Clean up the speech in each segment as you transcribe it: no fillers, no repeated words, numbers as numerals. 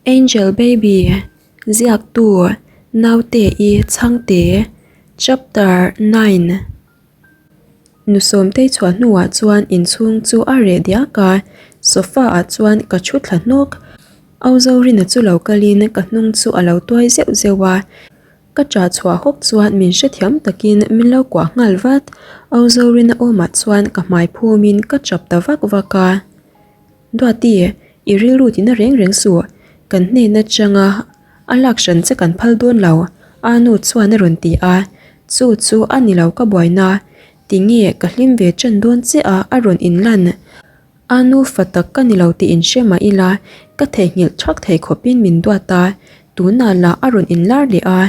Angel Baby, Ziaktu, Naute-i Chhangte, Chapter 9 Nu Sawmtei chhuah hnuah chuan inchhung chu a reh diak a, sofa ah chuan ka thu thla hnawk. Au Zorina chu lo kalin ka hnung chu a lo tuai zeuh zeuh a, ka ṭah chhuah hawk chuan min hrethiam takin min lo kuah nghal vat. Au Zorina awmah chuan ka hmai phumin ka ṭap ta vak vak a. Duati, i rilru tina reng reng suh, kan hnen atanga a lak hran che kan phal dawn lo, a nu chuan a rawn ti a, chu chu a ni lo ka buaina, tinge ka hlim ve ṭan dawn che a a rawn inlan, a nu fa tak ka ni lo tih inhre mah ila ka theihnghilh ṭhak thei khawpin min duat a, tunah lah a rawn inlar leh a.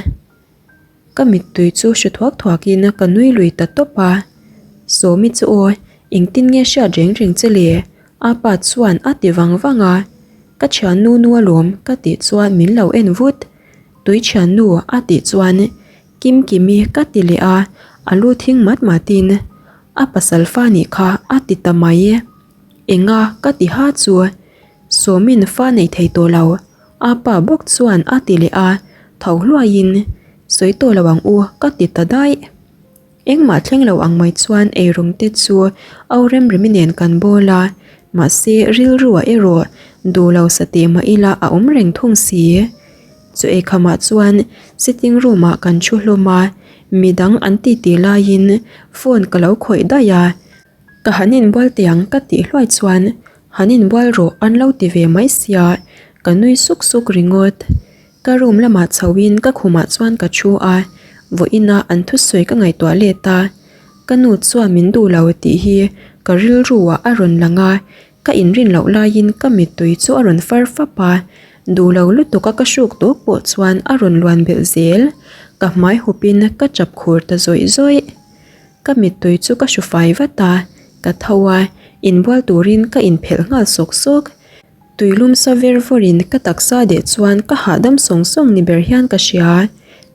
Ka mittui chu hre thuak thuakin ka nui lui ta tawp a. Sawmi chu aw, engtin nge hriat reng reng che le? A pa chuan a ti vang vang a. Ka thiannu nu alawm ka tih chuan min lo en vut. Tui thiannu a tih chuan Kimkimi ka ti leh a, a lu thing mat matin a pasal fa nih kha a ti ta mai. Enga ka ti ha chu Sawmin fa nei thei tawh lo. A pa bawk chuan a ti leh a, tho hluaiin, Sawi tawh lo ang u, ka ti ta daih. Engmah thleng lo ang mai chuan eirawng te chu au remremi nen kan bawl a, mahse rilruah erawh duh lo sa teh mah ila a awm reng thung si. Chu eikhamah chuan sitting room ah kan thu hlawm a, midang an titi laiin phone ka lo khawih daih a, Ka han inbual teh ang ka tih hluai chuan han inbual rawh an lo ti ve mai sia, ka nui suk suk ringawt. Ka room lamah chhoin ka khumah chuan ka thu a, vawiina an thusawi ka ngaihtuah let a, ka nu chuan min duh lo tih hi ka rilruah a rawn lang a, ka inrin loh laiin ka mittui chu a rawn far fap a, duh lo lutuk a ka hruk tawk pawh chuan a rawn luan belh zel, ka hmai hupin ka chap khur ta zawih zawih. Ka mittui chu ka hru fai vat a, ka tho a, inbual turin ka inphelh nghal sawk sawk. Tuilum sa ver vawrin ka taksa deh chuan ka hahdam sawng sawng ni ber hian ka hria.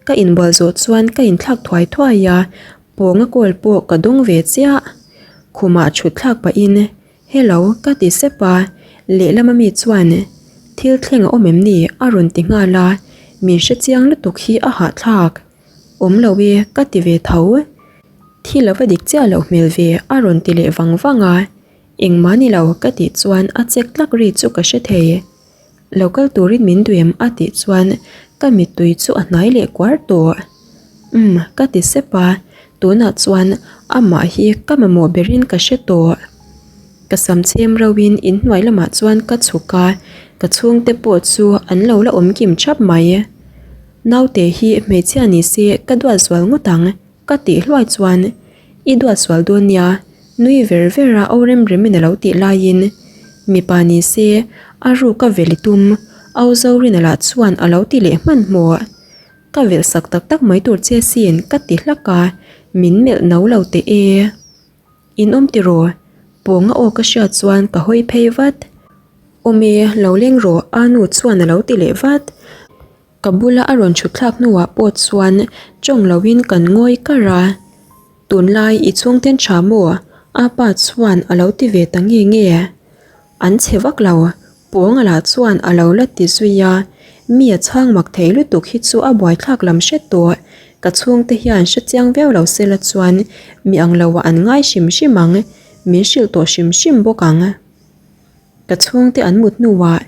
Ka inbual zawh chuan ka inthlak thuai thuai a, pawnga kawl pawh ka dawng ve chiah. Khumah thut thlak pahin, Hello, ka ti sep a, lehlam ami chuan, Thil thleng a awm em ni? a rawn ti nghal a, min hrechiang lutuk hi a hahthlak. Awm lo e, ka ti ve tho. Thil a va dik chiah loh hmel ve, a rawn ti leh vang vang a. Engmah ni lo, ka tih chuan a chek tlak ri chu ka hre thei. Lo kal turin min duh em? a tih chuan ka mittui chu a hnai leh kuar tawh. Umm, ka ti sep a, tunah chuan amah hi ka mamawh berin ka hre tawh. Ka sam chhem rauhin inhnuai lamah chuan ka chhuk a, ka chhungte pawh chu an lo la awm kim thap mai. Naute hi hmeichhia ni se ka duat zual ngawt ang ka tih hluai chuan i duat sual dawn nia nui ver ver a aw rem remin a lo tih laiin mipa ni se a ruk a vel i tum au Zorina lah chuan a lo ti leh hmanhmawh. Ka velh sak tak tak mai tur che sin ka ti hlak a min melh no lo teh e. In awm tiraw? Pawnga aw ka hriat chuan ka hawi phei vat. Awm e, lo leng rawh a nu chuan a lo ti leh vat. Ka bula a rawn thut thlak hnuah pawh chuan tawng loin kan ngawi kar a. Tunlai i chhungten tha maw? A pa chuan a lo ti ve ta nge nge. An chhe vak lo, Pawnga lah chuan a lo la ti zui a. Mi a chhang mak thei lutuk hi chu a buaithlak lam hret tawh. Ka chhungte hian hre chiang viau lo sela chuan mi ang loah an ngai hrim hrim ang, min hrilh tawh hrim hrim bawk ang. Ka chhungte an mut hnuah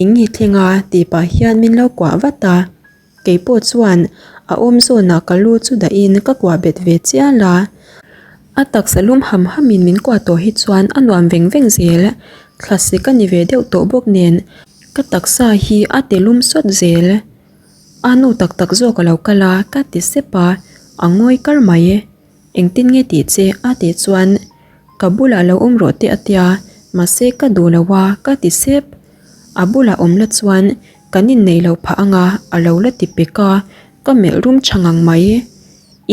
eng nge thleng a tih pah hian min lo kuah vat a, kei pawh chuan a awm zawnah ka lu chu dahin ka kuah bet ve chial a, a taksa lum ham hamin min kuah tawh hi chuan a nuam veng veng zel, thlasik a ni ve deuh tawh bawk nen ka taksa hi a ti lum sawt zel. A nu tak tak zawk a lo kal a ka ti sep a, a ngawi kar mai. Engtin nge tih che? a tih chuan Ka bulah lo awm rawh te a tia, mahse ka duh lo a ka ti sep. A bulah awm la chuan kan inneih loh phah anga a lo la ti pek a, ka melh rum tha ngang mai.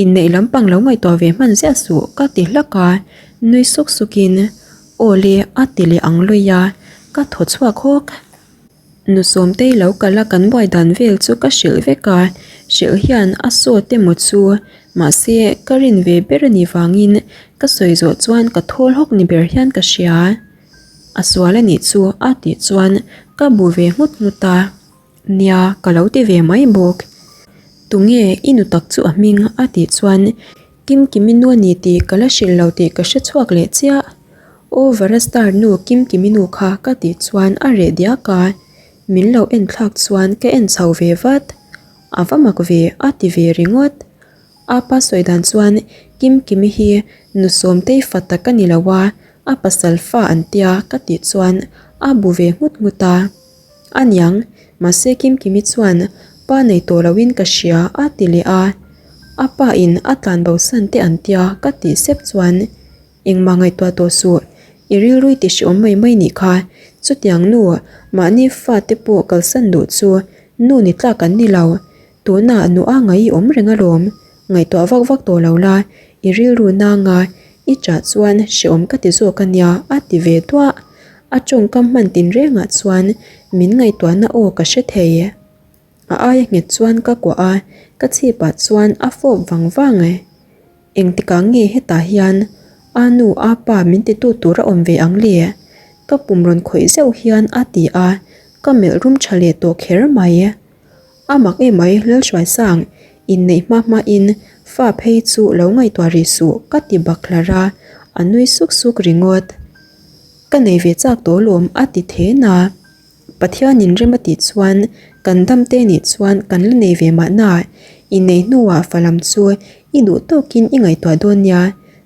Inneih lampang lo ngaihtuah ve hman ziah suh ka ti hlak a, nui suk sukin Aw le a ti leh ang lawih a, ka thaw chhuak hawk. Nu Sawmtei lo kal a kan buai dan vel chu ka hrilh vek a, hrilh hian a sawt emaw chu mahse ka rin ve ber a nih vangin ka sawi zawh chuan ka thawl hawk ni ber hian ka hria. A sual a nih chu a tih chuan ka bu ve nghut nghut a. Nia, ka lo ti ve mai bawk. Tunge i nu tak chu a hming? a tih chuan Kimkimi nu a ni tih ka la hrilh lo tih ka hre chhuak leh chiah. Over a star nu Kimkimi nu kha ka tih chuan a reh diak a, min lo en thlak chuan ka en chho ve vat. A va mak ve a ti ve ringawt. Apa sawi dan chuan Kimkimi hi nu Sawmtei fa tak a ni lo a, a pasal fa an tia ka tih chuan a bu ve nghut nghut a. A niang, mahse Kimkimi chuan pa nei tawh loin ka hria a ti leh a. A pa in a tlan bo san te an tia ka tih sep chuan engmah ngaihtuah tawh suh, i rilrui ti hreawm mai mai nih kha, chutiang nu mahni fa te pawh kalsan duh chu nu ni tlak an ni lo, Tunah nu a ngai i awm reng alawm, ngaihtuah vak vak tawh lo la, i rilru nanga i chah chuan hreawm ka ti zawk a nia a ti ve duah. A tawngkam hman tinrengah chuan min ngaihtuahna aw ka hre thei. A aia nghet chuan ka kuah a, ka chhipah chuan a fawp vang vang. Engtikah nge hetah hian a nu a pa min titu tur a awm ve ang le? Ka pum rawn khawih zeuh hian a ti a, ka melh rum tha leh tawh kher mai. A mak emai Lalhruaisang, inneih hma hmain fa phei chu lo ngaihtuah rih suh ka ti bak hlar a, a nui suk suk ringawt. Ka nei ve chak tawh lawm a ti then a. Pathianin rem a tih chuan kan dam te nih chuan kan la nei ve mahna, inneih hnuah fa lam chu i duh tawkin i ngaihtuah dawn nia,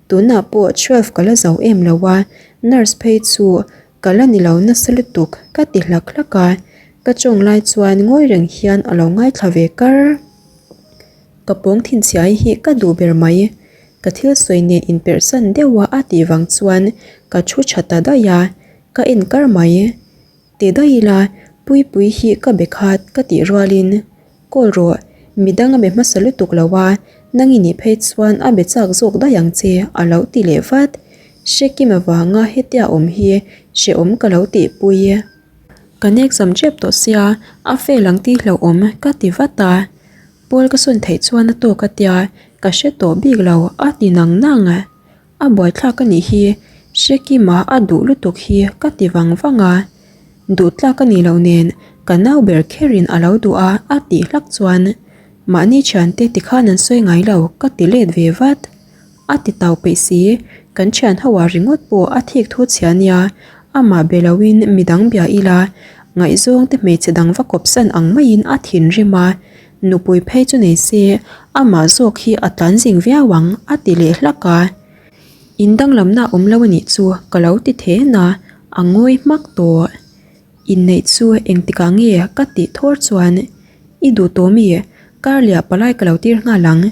tunah pawh twelve ka la zo em lo a, nurse phei chu Ka la ni lo nasa lutuk ka ti hlak hlak a, ka tawng lai chuan ngawi reng hian a lo ngaithla ve kar. Ka pawng thinchhiai hi ka duh ber mai, ka thil sawi nen inperhsan deuh a a tih vang chuan ka thu tha ta daih a, ka en kar mai. Ti daih ila Puipui hi ka be khat ka tih rualin Call rawh, midang a be hmasa lutuk lo a, nang i nih phei chuan a be chak zawk daih ang che a lo ti leh vat. Hrekim avanga hetia awm hi hrehawm ka lo tihpui. Kan exam tep tawh sia, a fail ang tih hlauhawm ka ti vat a. Pawl ka sawn theih chuan a tawk a tia, ka hre tawh bik lo a ti nang nang. A buaithlak a nih hi, Hrekima a duh lutuk hi ka ti vang vang a, duh tlak a nih loh nen ka nau ber kherin a lo duh a a tih hlak chuan mahni thiante tikhan an sawi ngai lo ka ti let ve vat. A ti tau peih si, kan thian ho ah ringawt pawh a thik thu chhia nia, amah be loin midang bia ila ngaihzawng te hmeichhe dang va kawpsan ang maiin a thinrim a, Nupui phei chu nei se amah zawk hi a tlan zing viau ang a ti leh hlak a. In danglamna awm lo a nih chu ka lo ti then a, a ngawi hmak tawh. Inneih chu engtikah nge ka tih thawr chuan i duh tawh mi? Karliah palai ka lo tir nghal ang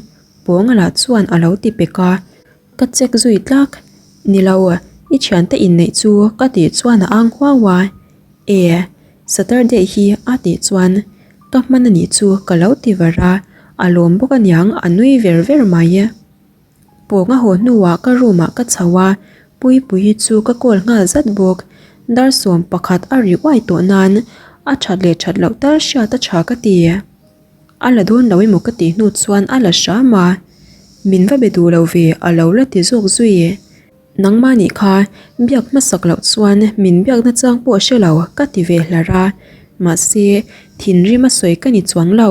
Pawnga lah chuan a lo ti pek a. Ka check zui tlak. Ni lo, i thiante inneih chu ka tih chuan a ang huau a. E, Saturday hi a tih chuan ka hman a nih chu ka lo ti var a, a lawm bawk aniang a nui ver ver mai. Pawng a haw hnuah ka room ah ka chho a, Puipuii chu ka call nghal zat bawk. Dar 11 a ri uai tawh nan a that leh that loh tal hriat a tha ka ti. A la dawn lo emaw ka tih hnu chuan a la hram a, min va be duh lo ve a lo la ti zawk zui. Nangmah nih kha biak hmasak loh chuan min biak nachang pawh hre lo ka ti ve hlar a, mahse thinrim a sawi ka ni chuang lo.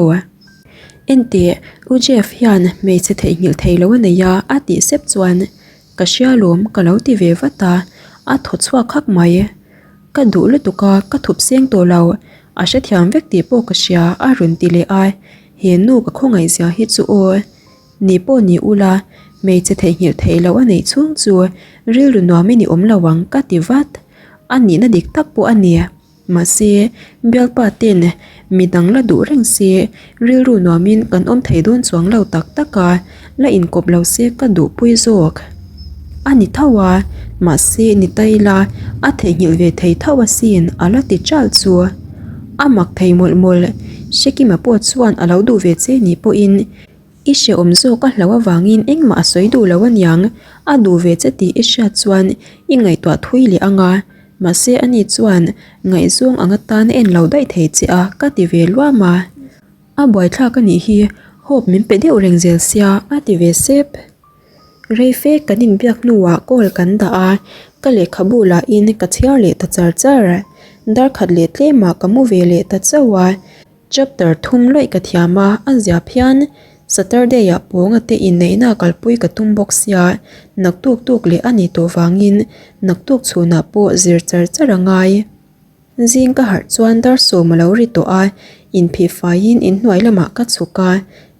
Enteh, U Jeff hian hmeichhe theihnghilh thei lo a nei a a tih sep chuan ka hria lawm ka lo ti ve vat a, a thaw chhuak hak mai. Ka duh lutuk a, ka thup seng tawh lo, a hrethiam vek tih pawh ka hria a rawn ti leh a, he nu ka khawngaih zia hi chu aw. Ni pawh ni ula, hmeichhe theihnghilh theih loh a neih chhung chu rilru nuamin i awm lo ang ka ti vat. A nihna dik tak pawh a ni. Mahse, bialpa ten midang la duh reng se rilru nuamin kan awm thei dawn chuang lo tak tak a, la inkawp lo se ka duhpui zawk. A ni tho a, mahse ni ta ila a theihnghilh ve thei tho asin a la ti ṭalh chu. A mak thei mawlh mawlh, Hrekima pawh chuan a lo duh ve che ni pawhin I hrehawm zawk a hlauh avangin engmah a sawi duh lo aniang, a duh ve che tih i hriat chuan i ngaihtuah thui leh ang a, mahse ani chuan ngaihzawng ang atan a en lo daih thei che a ka ti ve luam a. A buaithlak a nih hi, hope min pe deuh reng zel sia a ti ve sep. Rei fe kan inbiak hnuah call kan dah a, ka lehkhabu lahin ka chhiar leh ta char char. Darkhat leh tlemah ka mu ve leh ta chauh a. Chapter thum lawih ka thiam a, a zia phian. Saturday ah pawnga te inneihna kalpui ka tum bawk sia, naktuk tuk leh a ni tawh vangin naktuk chhunah pawh zir char char a ngai. Zing ka harh chuan dar sawm a lo ri tawh a, inphih faiin inhnuai lamah ka chhuk a,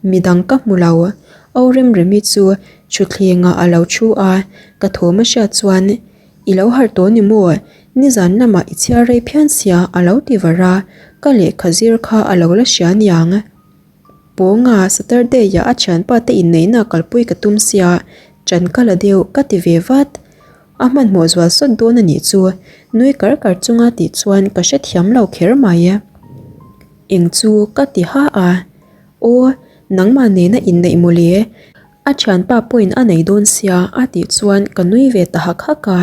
midang ka hmu lo. Au Remremi chu thutthlengah a lo thu a, ka thawm a hriat chuan, I lo harh tawh ni maw? Nizan lamah i chhiar rei phian sia a lo ti var a, ka lehkha zir kha a lo la hria niang. Pawnga Saturday-ah a thianpa te inneihna kalpui ka tum sia, ṭan ka la deuh ka ti ve vat. A hmanhmawh zual sawt dawn a nih chu, nui kar kar chunga tih chuan ka hrethiam lo kher mai. Eng chu ka ti ha a, Aw, nangmah nena inneih mawle, a thianpa pawhin a nei dawn sia a tih chuan ka nui ve ta hak hak a.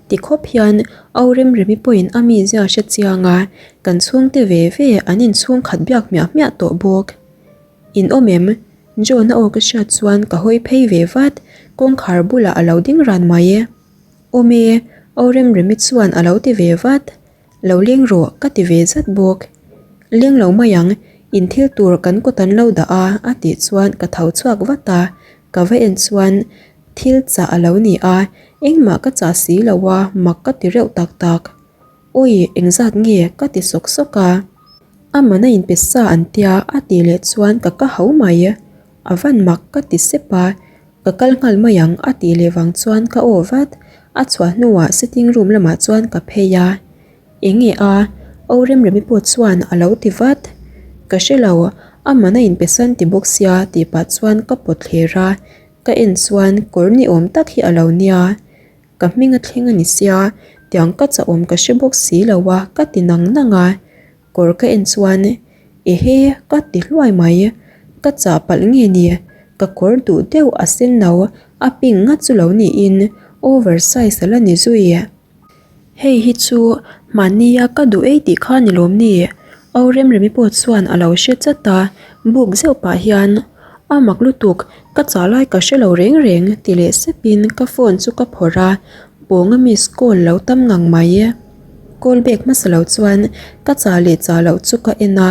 Ti khawp hian Au Remremi pawhin a mizia hre chiang a, kan chhungte ve ve an inchhung khat biak hmiah hmiah tawh bawk. In awm em? John-a aw ka hriat chuan ka hawi phei ve vat, kawngkhar bulah a lo ding ran mai. Awm e, Au Remremi chuan a lo ti ve vat. Lo leng rawh ka ti ve zat bawk. Leng lo mai ang, in thil tur kan kawt an lo dah a a tih chuan ka tho chhuak vat a, ka va en chuan thil chah a lo ni a, engmah ka chah si lo a, mak ka ti reuh tak tak. Awi engzat nge ka ti sawk sawk a. A man a inpe sa an tia a tih leh chuan ka ka ho mai. A van mak ka ti sep a, ka kal nghal mai ang a tih leh vang chuan ka aw vat. A chhuah hnuah sitting room lamah chuan ka phei a. Enge a? Aw Remremi pawh chuan a lo ti vat. Ka hre lo, a man a inpe san ti bawk sia tih pah chuan ka pawt thler a. Ka en chuan kawr ni awm tak hi a lo nia. Ka hming a thleng a ni sia, tiang ka chahawm ka hre bawk si lo a ka ti nang nang a, kawr ka en chuan ehe ka ti hluai mai, ka chah palh nge ni, ka kawr duh deuh a sen lo a pink ngat chu lo niin over size a la ni zui. Hei hi chu mahnia ka duh ei tih kha ni lawm ni? Au Remremi pawh chuan a lo hre chat a, buk zeuh pah hian, A mak lutuk, ka chah lai ka hre lo reng reng ti leh sepin ka phone chu ka phawrh a, pawnga miss call lo tam ngang mai. Call back hmasa lo chuan ka chah leh chah loh chu ka en a,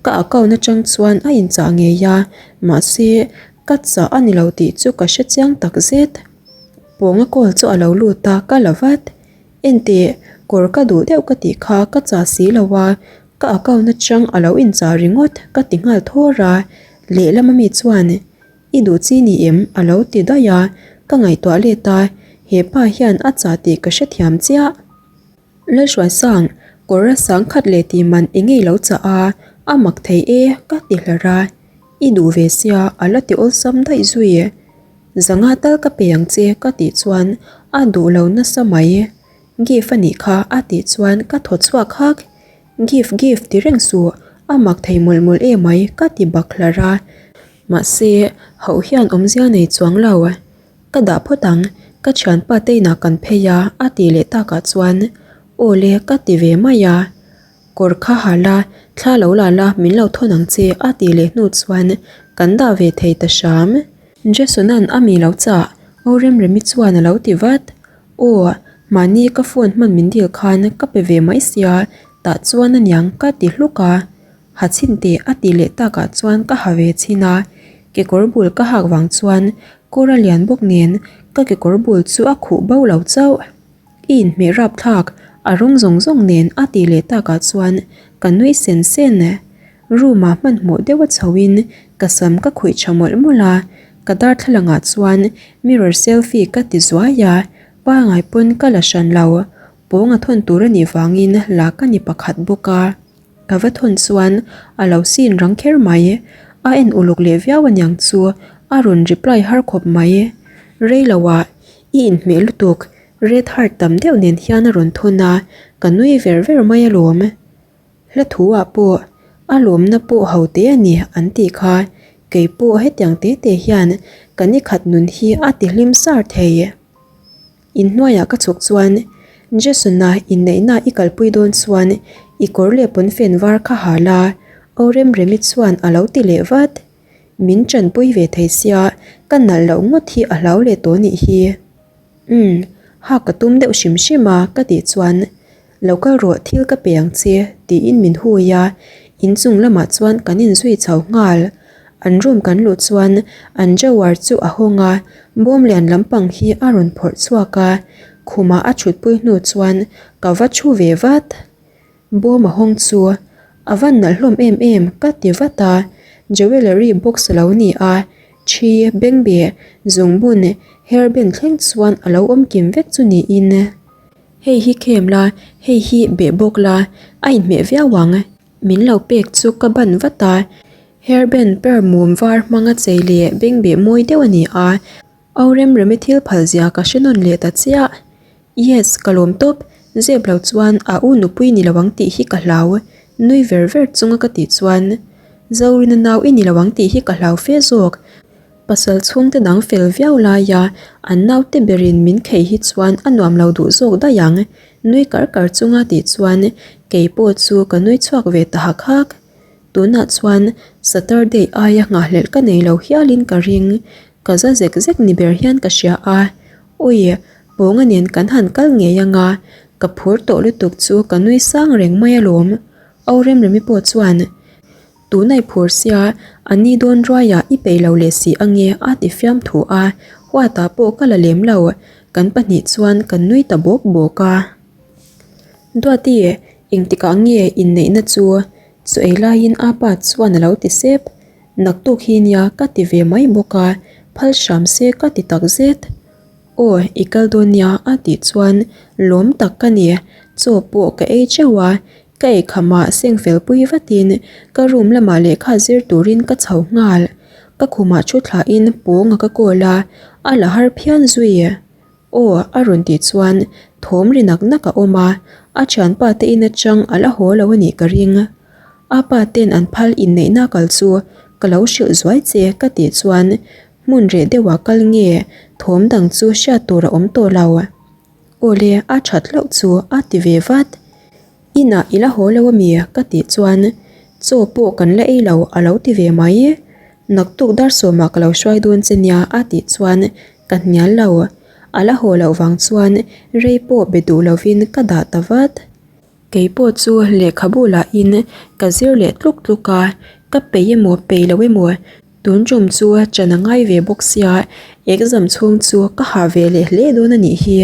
ka account atang chuan a inchah ngei a, mahse ka chah a ni lo tih chu ka hre chiang takzet. Pawnga call chu a lo lut a, ka la vat. Enteh, kawr ka duh deuh ka tih kha ka chah si lo a, ka account atang a lo inchah ringawt ka ti nghal thawr a, lehlam ami chuan I duh chi ni em? a lo ti daih a, ka ngaihtuah let a, he pa hian a chah tih ka hrethiam chiah. Lalhruaisang, kawr a sang khat leh tih man eng nge i lo chah a, a mak thei e ka ti hlar a, I duh ve sia a la ti awlsam daih zui. Zanga tal ka pe ang che ka tih chuan a duh lo nasa mai. Gift a nih kha a tih chuan ka thaw chhuak hak. Gift gift ti reng suh, a mak thei mawlh mawlh emai ka ti bak hlar a. Mahse, hauh hian awmzia nei chuang lo. Ka dah phawt ang, ka thianpa te inah kan phei a a tih leh takah chuan aw le ka ti ve mai a. Kawr kha ha la, thla lo la la min lo thawn ang che a tih leh hnu chuan kan dah ve thei ta hram. Jason-a'n a mi lo chah, aw Remremi chuan a lo ti vat. Aw, mahni ka phone hman min dil khan ka pe ve mai sia, tah chuan aniang ka ti hluk a. Ha chhin teh a tih leh takah chuan ka ha ve chhin a, kekawr bul ka hak vang chuan kawr a lian bawk nen ka kekawr bul chu a khuh bo lo chauh. I inhmeh rap thlak a rawng zawng zawng nen a tih leh takah chuan ka nui sen sen. Room ah hmanhmawh deuh a chho in ka sam ka khuih tha mawlh mawlh a, ka darthlalang ah chuan mirror selfie ka ti zuai a, pangai pawn ka la hran lo, pawng a thawn tur a nih vangin la ka ni pakhat bawk a. Ka va thawn chuan a lo sin rang kher mai, a en uluk leh viau aniang chu a rawn reply har khawp mai. Rei lo ah i inhmeh lutuk, red heart tam deuh nen hian a rawn thawn a, ka nui ver ver mai alawm. Hla thu ah pawh a lawmna pawh ho te a ni an tih kha, kei pawh hetiang te te hian ka ni khat nun hi a ti hlim sar thei. Inhnuaiah ka chhuk chuan Jason-a inneihna i kalpui dawn chuan i kawr leh pawnfen var kha ha la, aw Remremi chuan a lo ti leh vat. Min tanpui ve thei sia ka nalh loh ngawt hi a hlau leh tawh nih hi. Umm, hak ka tum deuh hrim hrim a ka tih chuan Lo kal rawh thil ka pe ang che tiin min hui a, inchung lamah chuan kan inzui chho nghal. An room kan luh chuan an drawer chu a hawng a, bawm lian lampang hi a rawn phawrh chhuak a, khumah a thutpui hnu chuan ka va thu ve vat. Bawm a hawng chu a va nalh hlawm em em ka ti vat a, jewellery box a lo ni a, thi, bengbeh, zungbun, hairband thleng chuan a lo awm kim vek chu niin. Hei hi khem la, hei hi beh bawk la, a inhmeh viau ang. Min lo pek chu ka ban vat a, hairband per mum var hmanga chei leh bengbeh mawi deuh a ni a, Au Remremi thil phal zia ka hre nawn leh ta chiah. Yes, ka lawm tawp, zep lo chuan a u nupui ni lo ang tih hi ka hlau, nui ver ver chunga ka tih chuan Zorina nau i ni lo ang tih hi ka hlau fe zawk. Pasal chhungte dang fel viau laia an naute berin min khei hi chuan a nuam lo duh zawk daih ang, nui kar kar chunga tih chuan kei pawh chu ka nui chhuak ve ta hak hak. Tunah chuan Saturday aia nghahhlelh ka nei lo hialin ka ring, ka za zek zek ni ber hian ka hria a, Ui, Pawnga nen kan han kal ngei anga ka phur tawh lutuk chu ka nui sang reng mai alawm, Au Remremi pawh chuan Tunai phur sia, a ni dawn ruaiah i peih lo leh si ange a ti fiam thu a, huatah pawh ka la lem lo, kan pahnih chuan kan nui ta bawk bawk a. Duati, engtikah nge inneihna chu? Chu ei laiin a pa chuan a lo ti sep. Naktuk hi nia ka ti ve mai bawk a, phal hram se ka ti tak zet. Aw, i kal dawn nia a tih chuan lawm tak ka ni, chaw pawh ka ei teuh a, Ka eikhamah seng fel pui vatin ka room lamah lehkha zir turin ka chho nghal. Ka khumah thu thlahin pawnga ka call a, a la har phian zui. Aw a rawn tih chuan thawm ri nak nak a awm a, a thianpa te in atang a la haw lo a nih ka ring. A pa ten an phal inneihna kal chu ka lo hrilh zuai che ka tih chuan hmun reh deuhah kal nge thawm dang chu hriat tur a awm tawh lo. Awle a that hlauh chu a ti ve vat. Inah i la haw lo ami? Ka tih chuan chaw pawh kan la ei lo a lo ti ve mai. Naktuk dar sawmah ka lo hruai dawn che nia a tih chuan ka hnial lo. A la haw loh vang chuan rei pawh be duh lovin ka dah ta vat. Kei pawh chu lehkhabu lahin ka zir leh tluk tluk a, ka peih emaw peih lo emaw tun tum chu chan a ngai ve bawk sia, exam chhung chu ka hah ve leh hle dawn a nih hi.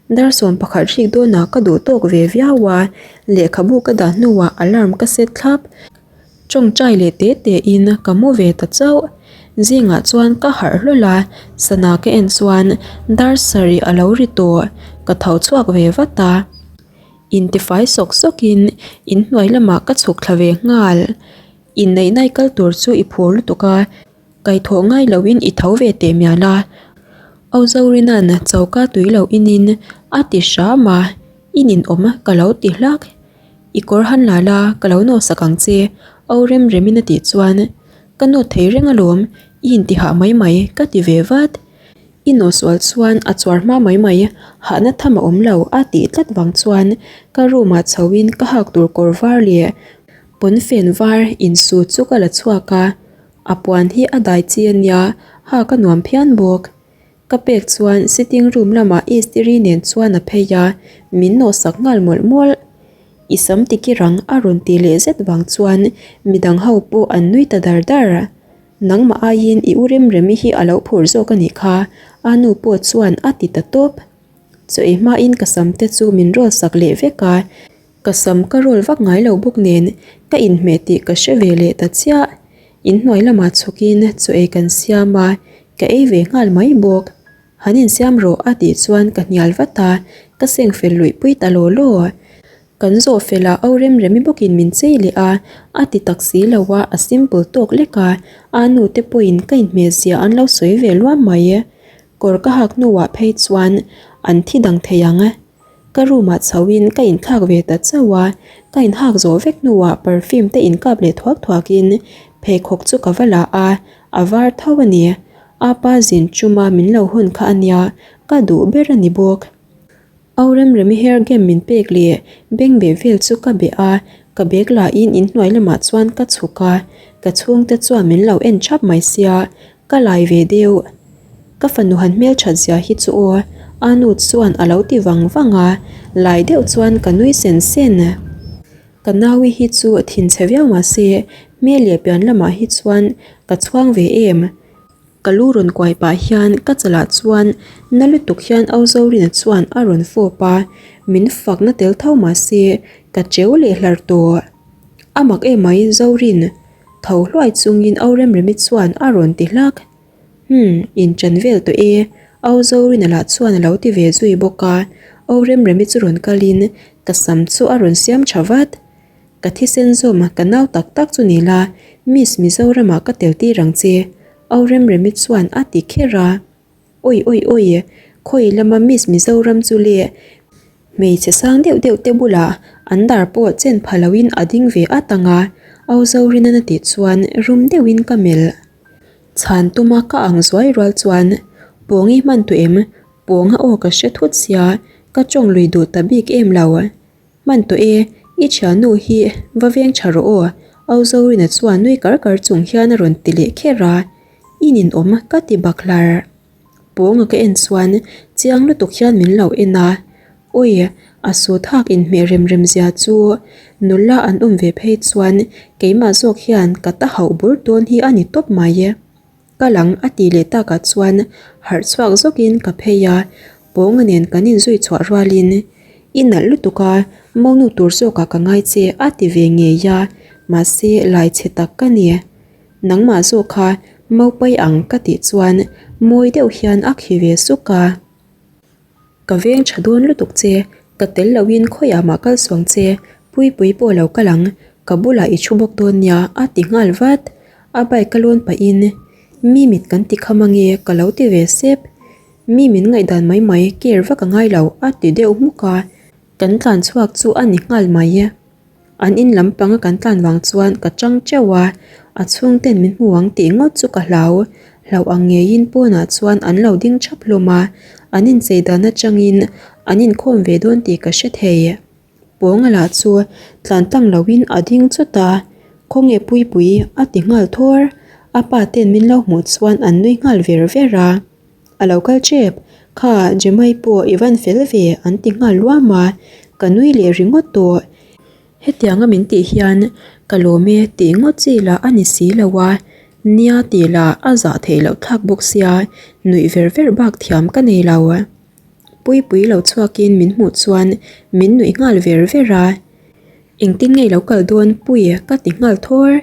Dar 11 hrik dawnah ka duh tawk ve viau a, lehkhabu ka dah hnuah alarm ka set thlap. Tawngtai leh te te in ka mu ve ta chauh. Zingah chuan ka harh hlawl a, sana ka en chuan dar sarih a lo ri tawh, ka tho chhuak ve vat a. Intifai sawk sawkin inhnuai lamah ka chhuk thla ve nghal. Inneihna i kal tur chu i phur lutuk a, kaihthawh ngai loin i tho ve teh mial a. Au Zorina'n choka tui lo inin a ti hram a, i ninawm ka lo ti hlak. I kawr han la la, ka lo nawhsak ang che, Au Remremin a tih chuan ka nawt thei reng alawm, i intihah mai mai ka ti ve vat. I nawhsual chuan a chuar hma mai mai, hahna tham a awm lo a tih tlat vang chuan ka room ah chho in ka hak tur kawr var leh pawnfen var insu chu ka la chhuak a, a puan hi a dai chi a nia, hak a nuam phian bawk. Ka pek chuan sitting room lamah istiri nen chuan a phei a, min nawhsak nghal mawlh mawlh. I sam tikir ang a rawn tih leh zet vang chuan midang ho pawh an nui ta dar dar. Nangmah aiin i u Remremi hi a lo phur zawk a nih kha, a nu pawh chuan a ti ta tawp. Chaw ei hmain ka sam te chu min roll sak leh vek a, ka sam ka roll vak ngai lo bawk nen ka inhmeh tih ka hre ve leh ta chiah. Inhnuai lamah chhukin chaw ei kan siam a, ka ei ve nghal mai bawk. Han insiam rawh a tih chuan ka hnial vat a, ka seng fel luih pui ta law law. Kan zawh fel a au rem remi bawkin min chei leh a, a ti tak si lo a, a simple tawk lek a, a nu te pawhin ka inhmeh zia an lo sawi ve luam mai. Kawr ka hak hnuah phei chuan an thi dang thei ang. Ka room ah chho in ka inthlak ve ta chauh a, ka inhak zawh vek hnuah perfume te inkap leh thuak thuak in pheikhawk chu ka va la a, a var tho a ni. Apa zin chuma min lo hawn kha a nia, ka duh ber a ni bawk. Au Remremi hair game min pek leh beng beh vel chu ka beh a, ka bag lahin inhnuai lamah chuan ka chhuk a, ka chhungte chuan min lo en thap mai sia, ka lai ve deuh. Ka fanu han hmelthat zia hi chu aw, a nu chuan a lo ti vang vang a, lai deuh chuan ka nui sen sen. Ka naui hi chu thinchhe viau mahse hmel leh pian lamah hi chuan ka chhuang ve em. Ka lu rawn kuai pah hian ka chalah chuan na lutuk hian Au Zorina chuan a rawn fawp a, min fakna tel tho mahse ka cheu leh hlar tawh. A mak emai Zorin, tho hluai chungin Au Remremi chuan a rawn ti hlak. Umm, in ṭan vel tawh e, Au Zorina lah chuan a lo ti ve zui bawk a, Au Remremi chu rawn kalin ka sam chu a rawn siam ṭha vat. Ka thisen zawm ka nau tak tak chu ni la, Miss Mizoramah ka tel tir ang che, Au Remremi chuan a ti kher a. Awi awi awi, khawi lama Miss Mizoram chu le, hmeichhe sang deuh deuh te bulah an dar pawh chen pha loin a ding ve at ang a, Au Zorina'n a tih chuan rum deuhin ka melh. Chhan tuma ka ang zuai rual chuan, Pawngi hman tu em? Pawnga aw ka hre thut sia, ka tawng lui duh ta bik em lo. Hman tawh e, i thiannu hi va veng tha rawh aw, Au Zorina chuan nui kar kar chung hian a rawn ti leh kher a, i ninawm ka ti bak hlar. Pawnga ka en chuan chiang lutuk hian min lo en a, Awi, a sut hak inhmeh rem rem zia chu nula an awm ve phei chuan keimah zawk hian ka ta hauh bur dawn hi a ni tawp mai. Ka lang a tih leh takah chuan harh chhuak zawkin ka phei a, Pawnga nen kan inzui chhuah rualin i nalh lutuk a, monu tur zawkah ka ngai che a ti ve ngei a, mahse lai chhe tak ka ni. Nangmah zawk kha maupai ang ka tih chuan mawi deuh hian a khi ve suk a. Ka veng tha dawn lutuk che, ka tel loin khawiah mah kal suang che, Puipui pawh lo kal ang, ka bulah i thu bawk dawn nia a ti nghal vat. A bike a lawn pahin mi mit kan ti kham ange ka lo ti ve sep. Mi min ngaihdan mai mai care vak a ngai lo a ti deuh hmuk a, kan tlan chhuak chu a ni nghal mai. An in lampang a kan tlan vang chuan ka chang teuh a, a chhungten min hmu ang tih ngawt chu ka hlau. Hlauh ang ngeiin pawnah chuan an lo ding thap hlawm a, an inchei dan atangin an inkhawm ve dawn tih ka hre thei. Pawnga lah chu tlan tlang loin a ding chawt a, Khawnge Puipui a ti nghal thawr. A pa ten min lo hmuh chuan an nui nghal ver ver a. A lo kal tep, Kha Jemai pawh i van fel ve an ti nghal luam a, ka nui leh ringawt tawh. Hetianga min tih hian ka lawm e tih ngawt chi lah a ni si lo a, nia tih lah a zah theih loh thlak bawk sia, nuih ver ver bak thiam ka nei lo. Puipui lo chhuakin min hmuh chuan min nuih nghal ver ver a, Engtin nge i lo kal dawn Pui ka ti nghal thawr.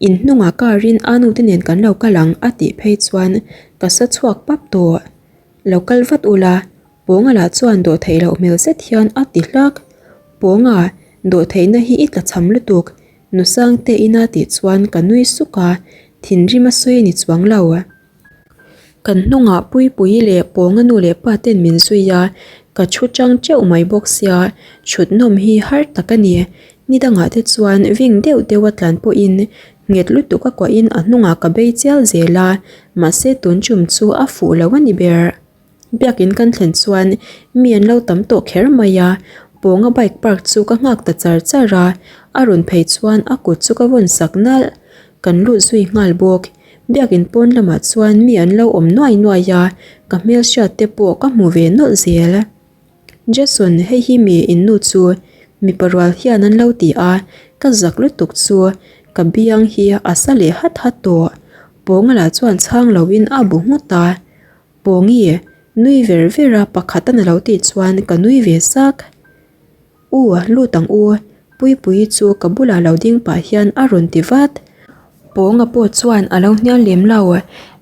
In hnungah car in a nu te nen kan lo kal ang a tih phei chuan ka sa chhuak pap tawh. Lo kal vat ula, Pawnga lah chuan dawh theih loh hmel zet hian a ti hlak. Pawnga, dawh theihna hi i tla cham lutuk, Nusangte ina tih chuan ka nui suk a, thinrim a sawi a ni chuang lo. Kan hnungah Puipuii leh Pawnga nu leh pa ten min zui a, ka thu chang teuh mai bawk sia, thut nawm hi har tak a ni. Ni dangah te chuan ving deuh deuh a tlan pawhin nghet lutuk a kuahin a hnungah ka bei chial zel a, mahse tun chum chu a fuh lo a ni ber. Biakin kan thlen chuan mi an lo tam tawh kher mai a, Pawnga bike park chu ka nghak ta char char a, a rawn phei chuan a kut chu ka vawn sak nalh. Kan lut zui nghal bawk. Biakin pawn lamah chuan mi an lo awm nuai nuai a, ka hmelhriat te pawh ka hmu ve nawlh zel. Jason, hei hi mi in nu chu mipa rual hian an lo ti a, ka zak lutuk chu ka biang hi a sa leh hat hat tawh. Pawnga lah chuan chhang loin a bu nghut a. Pawngi, nui ver ver a pakhat a na lo tih chuan ka nui ve sak. U, lut ang u, Puipuii chu ka bulah lo ding pah hian a rawn ti vat. Pawnga pawh chuan a lo hnial lem lo.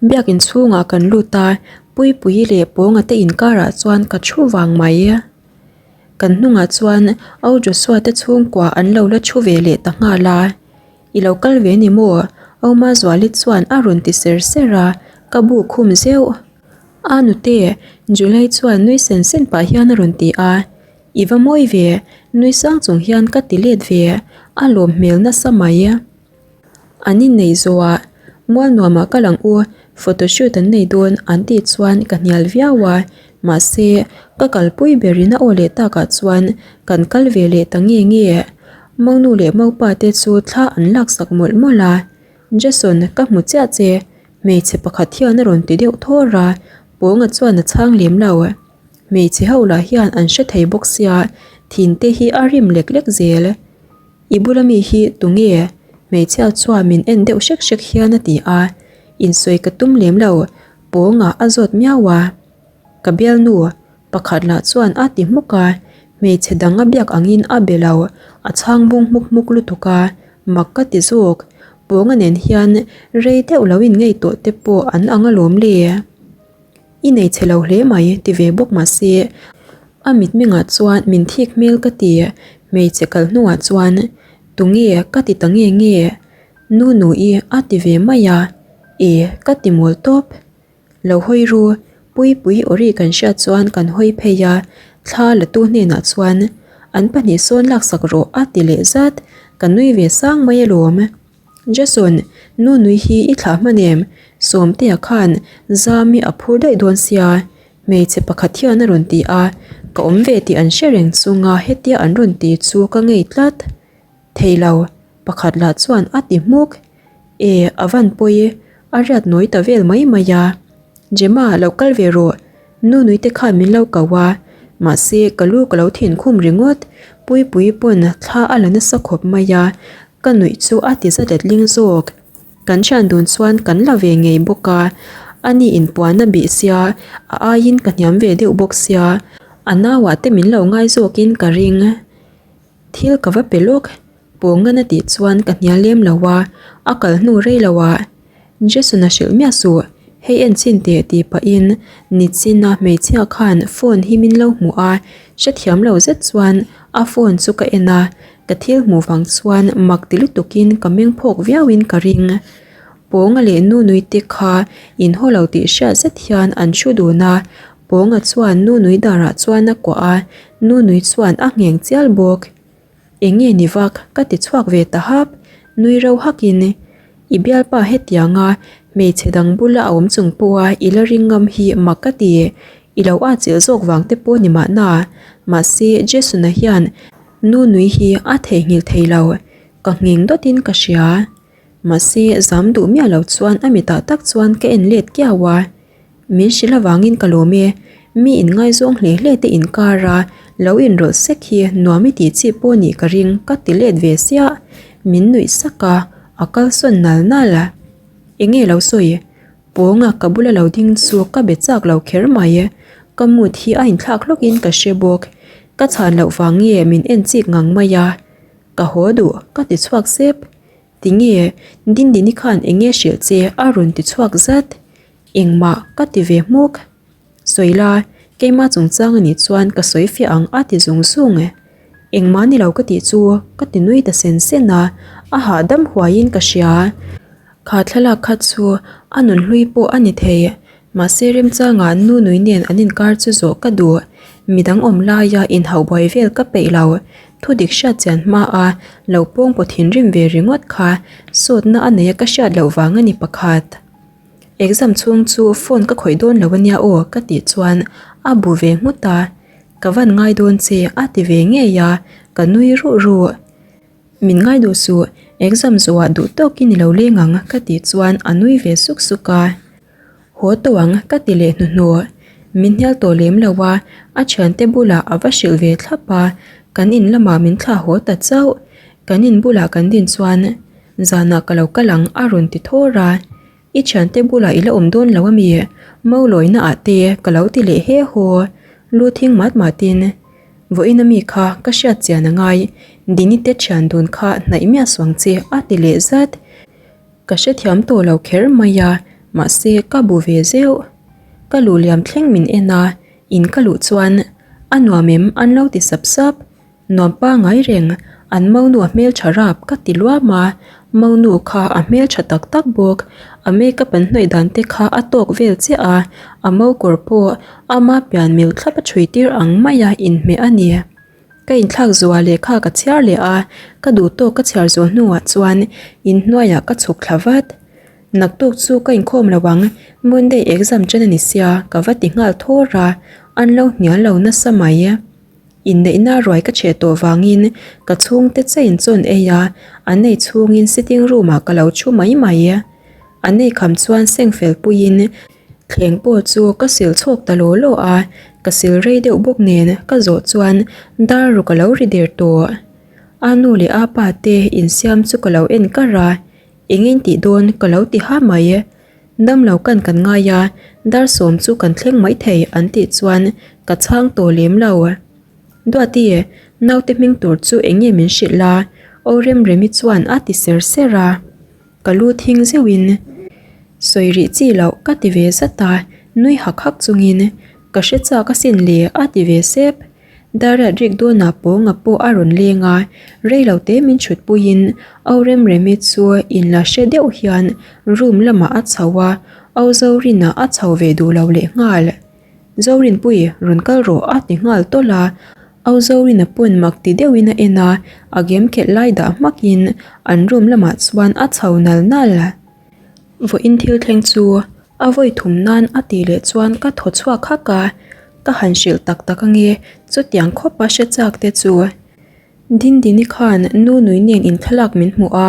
Biakin chhungah kan lut a, Puipuii leh Pawnga te inkarah chuan ka thu vang mai. Kan hnungah chuan Au Joshua te chhungkua an lo la thu ve leh ta nghal a. I lo kal ve ni maw? Auma Zuali chuan a rawn ti ser ser a, ka bu khum zeuh. A nute, July chuan nui sen sen pah hian a rawn ti a. I va mawi ve, nui sang chung hian ka ti let ve, a lawm hmel nasa mai. An innei zawh a, mual nuamah ka lang u, photoshoot an nei dawn an tih chuan ka hnial viau a, mahse ka kalpui berin a aw leh takah chuan kan kal ve leh ta nge nge. Monu leh mopa te chu thla an laksak mawlh mawlh a, Jason ka hmu chiah che, hmeichhe pakhat hian a rawn ti deuh thawr a, Pawnga chuan a chhang lem lo. Hmeichhe ho lah hian an hre thei bawk sia, thin te hi a rim lek lek zel. I bula mi hi tunge? Hmeichhia chuan min en deuh hrek hrek hian a ti a, insawi ka tum lem lo, pawngah a zawt miau a. Ka bialnu pakhat lah chuan a ti hmuk a, hmeichhe dang a biak angin a be lo, a chhang bung hmuk hmuk lutuk a, mak ka ti zawk. Pawnga nen hian rei deuh lo in ngei tawh te pawh an ang alawm le. I nei chhe lo hle mai ti ve bawk mahse a mitmengah chuan min thik hmel ka ti, hmeichhe kal hnuah chuan tunge ka ti ta nge nge nu nu i a ti ve mai a, e ka ti mawl tawp. Lo hawi ru, Puipui awri kan hriat chuan kan hawi phei a, thla la tu hnenah chuan an pahnih sawn laksak rawh a ti leh zat, ka nui ve sang mai alawm. Jason, nu nui hi i thlah hman em? Sawmtea khan Zami a phur daih dawn sia, hmeichhe pakhat hian a rawn ti a, ka awm ve tih an hre reng chunga hetia an rawn ti chu ka ngei tlat. Thei lo, pakhat lah chuan a ti hmuk. E, a van pawi, a riat nawi ta vel mai mai a. Gemma, lo kal ve rawh, Nu nui te khan min lo ko a, mahse ka lu ka lo thin khum ringawt. Puipuii pawn thla a la nasa khawp mai a, ka nuih chu a ti za letling zawk. Kan thian dun chuan kan la ve ngei bawk a, ani inpuan a bih sia, a aiin ka hniam ve deuh bawk sia, a nauah te min lo ngai zawkin ka ring. Thil ka va pe lawk, Pawngan a tih chuan ka hnial lem lo a, a kal hnu rei lo ah Jason a hrilh miah suh, hei en chin teh tih pahin Nichina hmeichhia khan phone hi min lo hmuh a, hrethiam lo zet chuan a phone chu ka en a, ka thil hmuh vang chuan mak ti lutukin ka meng phawk viauin ka ring. Pawnga leh Nunui te kha inhaw lo tih hriat zet hian an thu dun a, Pawnga chuan Nunui darah chuan a kuah a, Nunui chuan a ngheng chial bawk. Eng nge ni vak? Ka ti chhuak ve ta hap. Nui reuh hakin, I bialpa hetianga hmeichhe dang bula a awm chung pawha i la ring ngam hi mak ka ti. I lo atchilh zawk vang te pawh ni mahna. Mahse, Jason-a hian Nunui hi a theihnghilh thei lo. Ka ngheng dawtin ka hria. Mahse, zam duh miah lo chuan a mitah tak chuan ka en let kiau a. Min hrilh avangin ka lawm e, mi inngaizawng hle hle te inkar a, lo inrawlh sek hi nuam i tih chi pawh nih ka ring ka ti let ve siah. Min nuih sak a, a kalsawn nal nal a. Enge lo sawi? Pawnga ka bula lo ding chu ka be chak lo kher mai. Ka mood hi a inthlak hlawkin ka hre bawk. Ka chhan loh vang nge min en chik ngang mai a. Ka haw duh ka ti chhuak sep. Tinge? Dindini khan enge hrilh che a rawn ti chhuak zat. Engmah ka ti ve hmuk. Sawi la, keimah chungchang a nih chuan ka sawi fiah ang a ti zung zung. Engmah ni lo ka tih chu ka ti nui ta sen sen a, a hahdam huaiin ka hria. Kha thlalak kha chu a nunhlui pawh a ni thei, mahse remchangah nu nui nen an inkar chu zawh ka duh. Midang awm laia inhauh buai vel ka peih lo. Thudik hriat chian hmaa lo pawngpaw thinrim ve ringawt kha sawtna a neia ka hriat loh vang a ni pakhat. Exam chhung chu phone ka khawih dawn lo ania aw ka tih chuan a bu ve nghut a, ka van ngai dawn che a ti ve ngei a, ka nui ruh ruh. Min ngai duh suh, exam zawhah duh tawkin i lo leng ang ka tih chuan a nui ve suk suk a. Haw tawh ang ka ti leh hnuhnawh. Min hnial tawh lem lo a, a thiante bulah a va hrilh ve thlap a, kan in lamah min thlah haw ta chauh. Kan in bulah kan din chuan Zanah ka lo kal ang a rawn ti thawr a, I thiante bulah i la awm dawn lo ami? Maulawina ah te ka lo ti leh he haw, lu thing mat matin vawiin ami kha ka hriat chian a ngai, Dini te thian dun kha hnaih miah suang che a ti leh zat. Ka hrethiam tawh lo kher mai a, mahse ka bu ve zeuh. Ka luh liam thleng min en a, in ka luh chuan a nuam em an lo ti sap sap. Nuam pangai reng, an monu a hmeltha rap ka ti luam a, monu kha a hmeltha tak tak bawk, a makeup an hnawih dan te kha a tawk vel chiah a, a mo kawr pawh ama pian mil thlap a chhui tir ang mai a inhmeh a ni. Ka inthlak zuah lehkha ka chhiar leh a, ka duh tawk ka chhiar zawh hnuah chuan inhnuaiah ka chhuk thla vat. Naktuk chu ka inkhawm lo ang, Monday exam chen a ni sia ka va ti nghal thawr a, an lo hnial lo nasa mai. Inneihna ruai ka chheh tawh vangin ka chhungte chain chawn ei a, an ei chhungin sitting room ah ka lo thu mai mai. An ei kham chuan seng fel puiin thleng pawh chu ka sil chhawk ta law law a, ka sil rei deuh bawk nen ka zawh chuan dar ruk a lo ri der tawh. A nu leh a pa te insiam chu ka lo en kar a, eng in tih dawn ka lo ti ha mai. Damlo kan kan ngai a, dar sawm chu kan thleng maithei an tih chuan ka chhang tawh lem lo. Duati, naute hming tur chu eng nge min hrilh a? Aw Remremi chuan a ti ser ser a. Ka lu thing zeuhin sawi rih chi loh ka ti ve zat a, nui hak hak chungin ka hre chak asin le a ti ve sep. Dariat rik dawnah pawnga pawh a rawn leng a, rei lo te min chhut puiin Au Remremi chu inla hre deuh hian room lamah a chho a, Au Zorinah a chho ve duh lo leh nghal. Zorinpui, rawn kal rawh a ti nghal tawlh a, Au Zorina pawn mak ti deuhin a en a, a game khelh lai dah hmakin an room lamah chuan a chho nal nal. Vawiin thil thleng chu a vawi thum nan a tih leh chuan ka thaw chhuak hak a, ka han hrilh tak tak ange chutiang khawpa hre chak te chu. Dindini khan nu nui nen in thlalak min hmuh a,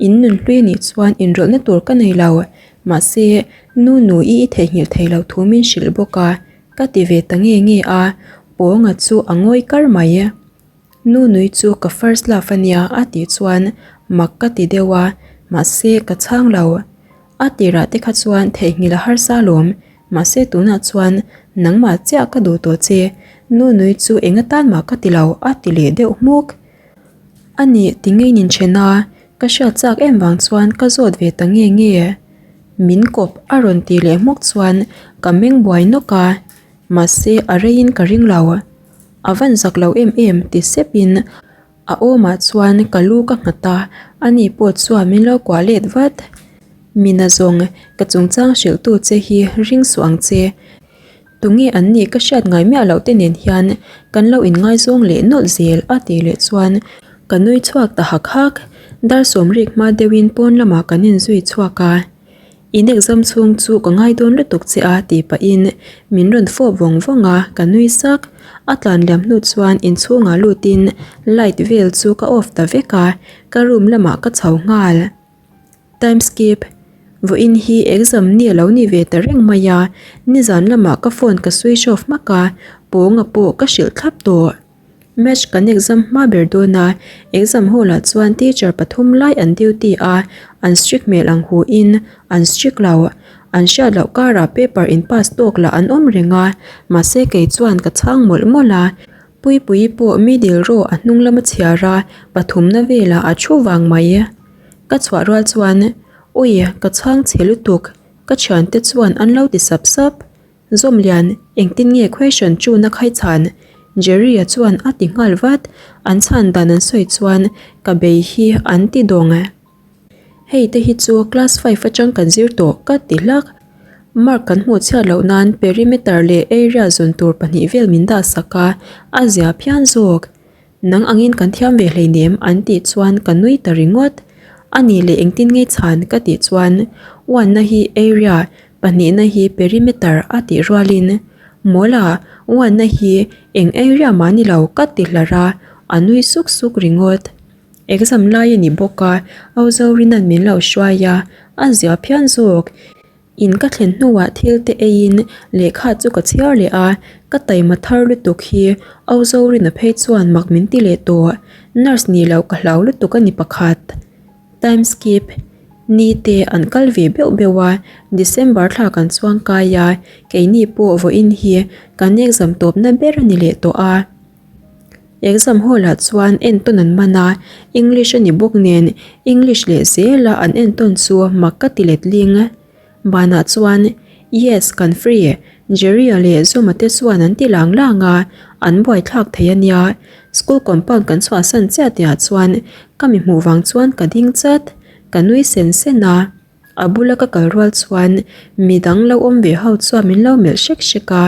in nun hlui anih chuan inrawlhna tur ka nei lo, mahse nu nui i theihnghilh thei lo thu min hrilh bawk a, ka ti ve ta nge nge a, Pawnga chu a ngawi kar mai. Nu nui chu ka first love ania a tih chuan mak ka ti deuh a, mahse ka chhang lo. A tirah te kha chuan theihnghilh a harsa alawm, mahse tunah chuan nangmah chiah ka duh tawh che, nu nui chu eng atan mah ka ti lo a ti leh deuh hmuk. A nih ti ngei nin then a, ka hriat chak em vang chuan ka zawt ve ta nge nge. Min kawp a rawn tih leh hmuk chuan ka meng buai nawk a, mahse a reiin ka ring lo. A van zak lo em em ti sepin A awmah chuan ka lu ka nghat a, ani pawh chuan min lo kuah let vat. Mina zawng, ka chungchang hrilhtu che hi ring suh ang che. Tunge an nih ka hriat ngai miah loh te nen hian kan lo inngaizawng leh nawlh zel a tih leh chuan ka nui chhuak ta hak hak. Dar sawmrik hma deuhin pawn lamah kan inzui chhuak a. In exam chhung chu ka ngai dawn lutuk che a tih pahin min rawn fawp vawng vawng a, ka nui sak. A tlan liam hnu chuan inchhungah lutin light vel chu ka off ta vek a, ka room lamah ka chho nghal. Time skip, Vawiin hi exam ni a lo ni ve ta reng mai a, nizan lamah ka phone ka switch off hmak a, pawnga pawh ka hrilh thlap tawh. Match kan exam hma ber dawn a, exam hall ah chuan teacher pathum lai an duty a, an strict hmel ang hu in an strict lo. An hriat loh karah paper in pass tawk lah an awm reng a, mahse kei chuan ka chhang mawlh mawlh a, Puipuii pawh middle row a hnung lama chhiar a, pathumna velah a thu vang mai. Ka chhuah rual chuan, Ui, ka chhang chhe lutuk, ka thiante chuan an lo ti sap sap. Zawmlian, engtin nge question chu na khai chhan? Jerry-a chuan a ti nghal vat. An chhan dan an sawi chuan ka bei hi an ti dawng. Hei te hi chu class five atang kan zir tawh ka ti hlak. Mark kan hmuh chhiat loh nan perimeter leh area zawn tur pahnih vel min dah sak a, a zia phian zawk. Nang angin kan thiam ve hleinem an tih chuan ka nui ta ringawt. A nih leh engtin nge chhan ka tih chuan uanna hi area, pahnihna hi perimeter a tih rualin Mawla, uanna hi eng area mah ni lo ka ti hlar a, a nui suk suk ringawt. Exam lai a ni bawk a, Auzawrina'n min lo hruai a, a zia phian zawk. In ka thlen hnuah thil te eiin lehkha chu ka chhiar leh a, ka taima thar lutuk hi Auzawrina phei chuan mak min ti leh tawh. Nurse nih loh ka hlau lutuk a ni pakhat. Time skip Ni te an kal ve beuh beuh a, December thla kan chuang kai a, keini pawh vawiin hi kan exam tawpna ber a ni leh tawh a. Exam hall ah chuan entawn an man a, English a ni bawk nen English leh zela an entawn chu mak ka ti let ling. Banah chuan Yes kan free Jerry-a leh Zuma te chuan an ti lang lang a, an buaithlak thei a nia. School compound kan chhuahsan chiah tihah chuan ka mi hmuh vang chuan ka ding chat, ka nui sen sen a. A bula ka kal rual chuan midang lo awm ve ho chuan min lo melh hrek hrek a.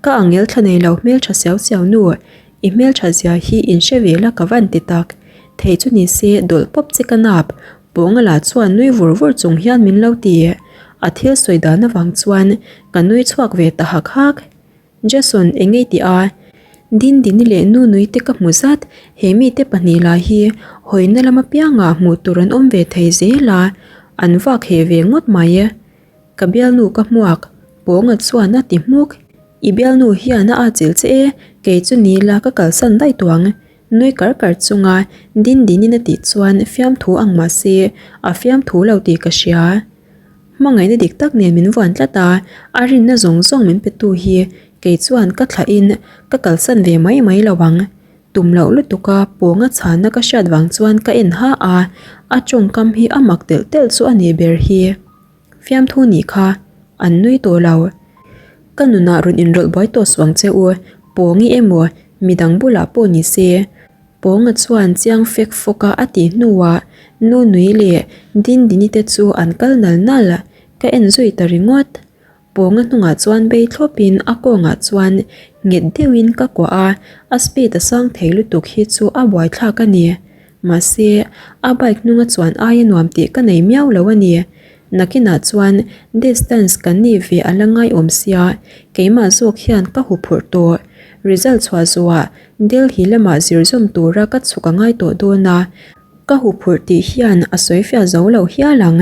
Ka angel thla nei lo hmeltha siau siau nu, i hmeltha zia hi in hre ve la ka van ti tak. Thei chu ni se dawlh pawp che ka nap, Pawnga lah chuan nui vur vur chung hian min lo ti. A thil sawi dan avang chuan ka nui chhuak ve ta hak hak. Jason eng ei tih a? Dindini leh Nunui te ka hmu zat, he mite pahnih lah hi hawina lam apiangah hmuh tur an awm ve thei zel a, an vak heh ve ngawt mai. Ka bialnu ka hmuak, Pawnga chuan a ti hmuk. I bialnu hian a atchilh che e, kei chu ni la ka kalsan daih tuang. Nui kar kar chunga Dindinin a tih chuan fiamthu ang mah se a fiamthu lo tih ka hria. Hmangaihna dik tak nen min vuan tlat a, a rinna zawng zawng min pe tu hi kei chuan ka thlahin ka kalsan ve mai mai lo ang. Tum loh lutuka pawnga chhanna ka hriat vang chuan ka en ha a, a tawngkam hi a mak telh telh chu a nih ber hi. Fiamthu nih kha an nui tawh lo. Ka nunah rawn inrawlh buai tawh suang che u, pawngi emaw midang bulah pawh ni se. Pawnga chuan chiang fek fawk a a tih hnuah Nunui leh Dindini te chu an kal nal nal. Ka en zui ta ringawt. Pawnga hnungah chuan bei thlawpin a kawngah chuan nghet deuhin ka kuah a, a speed a sang thei lutuk hi chu a buaithlak a ni. Mahse, a bike hnunga chuan aia nuam tih ka nei miau lo a ni. Nakinah chuan distance kan nih ve a la ngaiawm sia, keimah zawk hian ka huphurh tawh. Result chhuah zawhah Delhi lamah zir zawm tura ka chhuk a ngai tawh dawn a, ka huphurh tih hian a sawi fiah zo lo hial ang.